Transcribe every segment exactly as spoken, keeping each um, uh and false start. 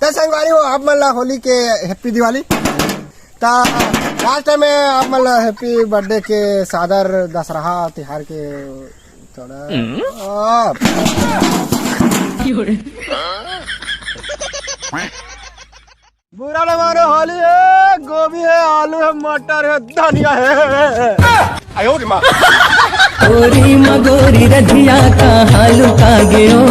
त संगवारी हो, आप मन ला होली के हैप्पी दिवाली। त लास्ट टाइम में आप मन ला हैप्पी बर्थडे के सादर दशहरा तिहार के थोड़ा, आ। बुरा न मानो, होली है, गोभी है, आलू है, मटर है, धनिया है। आयो रे माँ। गोरी मगोरी रधिया का हालू का गयो।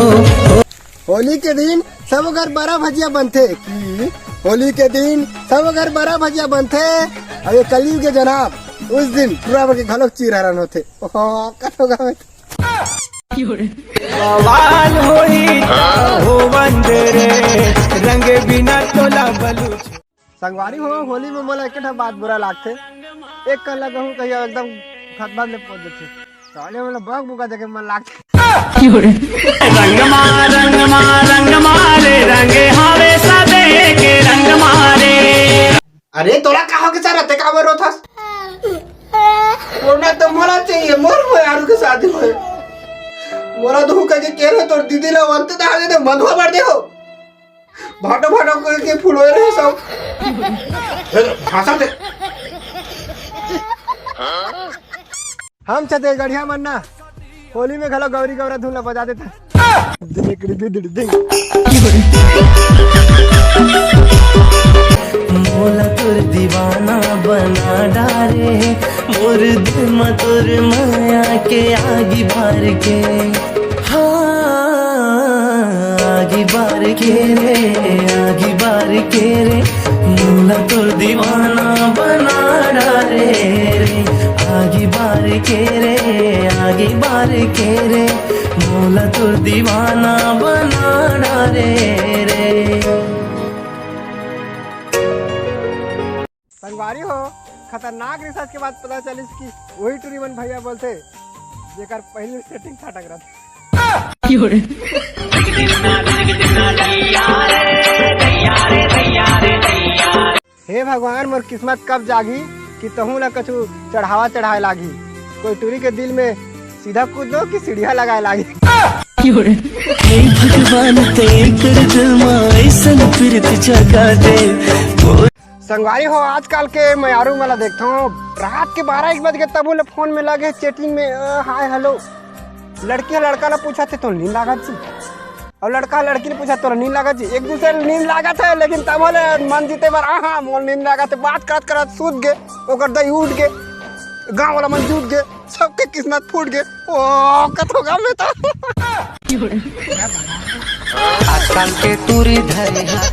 होली के दिन सब घर बरा भजिया बनथे कि होली के दिन सब घर बरा भजिया बनथे। अब ये कलयुग के जनाब, उस दिन टूरा के घलोक चीर हरण होथे। ओहो, कत होगा मैं? बवाल होई त हो बंद रे, रंग बिना तोला बलूच। संगवारी हो, होली में मोला एक ठा बात बुरा लागथे। एक कला गहूं कहिया एकदम खतबा ले पोत देथे। साले मोला बग बुका देखे मन लागथे। रंगमा रंगमा रंगमा रे, रंगे हावे सबे के रंगमा रे। अरे तोला का हो के चारा ते काबर रोथस? मोर ना तो मोला चाहिए, मोर मोयारू के शादी होए। मोला तो कह के केर हो तोर दीदी ला वंत दा दे, मधुआ भर दे हो। भाटो भाटो करके फुलोए रहे सब। ए, भाषा दे। हम छत्तीसगढ़िया मन ना होली में घलो गौरी गौरा धुन ला बजा देथे। मोला तोर दीवाना बना डारे, मोर दिल म तोर माया के आगी बार के। हाँ, आगी बार के रे, आगी बार के रे, मोला तोर दीवाना बना डारे रे। आगी बार के रे, आगी बार के रे, मोला तोर दीवाना बना डारे रे। संगवारी हो, खतरनाक रिसर्च के बाद पता चलिस कि वही टूरी मन भैया बोलथे, जेकर पहली सेटिंग फाटक रहथे। हे भगवान, मोर किस्मत कब जागी कि तहूं ला कछु चढ़ावा चढ़ाए लागी। कोई टूरी के दिल में सीधा कूद दो कि सीढ़िया लगाए लागी। हे भगवान, ते कर दिल में ऐसन प्रीत जगा दे। संगवारी हो, आजकल के मयारू वाला देखथो, रात के बारह एक बज के तबो ले फोन में लगे, चैटिंग में, अ, हाय हेलो। लड़की लड़का ला पूछत हे, "तोला नींद लागत जी?" अउ लड़का लड़की ला पूछत, "तोला नींद लागत जी?" एक दूसरे ला नींद लागत हे, लेकिन तबो ले मन जीते बर, "हाँ, हाँ, मोला नींद लागत हे।" बात करत करत सूत गे, ओकर दई उठ गे, गाँव वाला मन जुट गे, सबके किस्मत फूट गे। ओ, कथो गाँव में तो। आजकल के टूरी धरे हा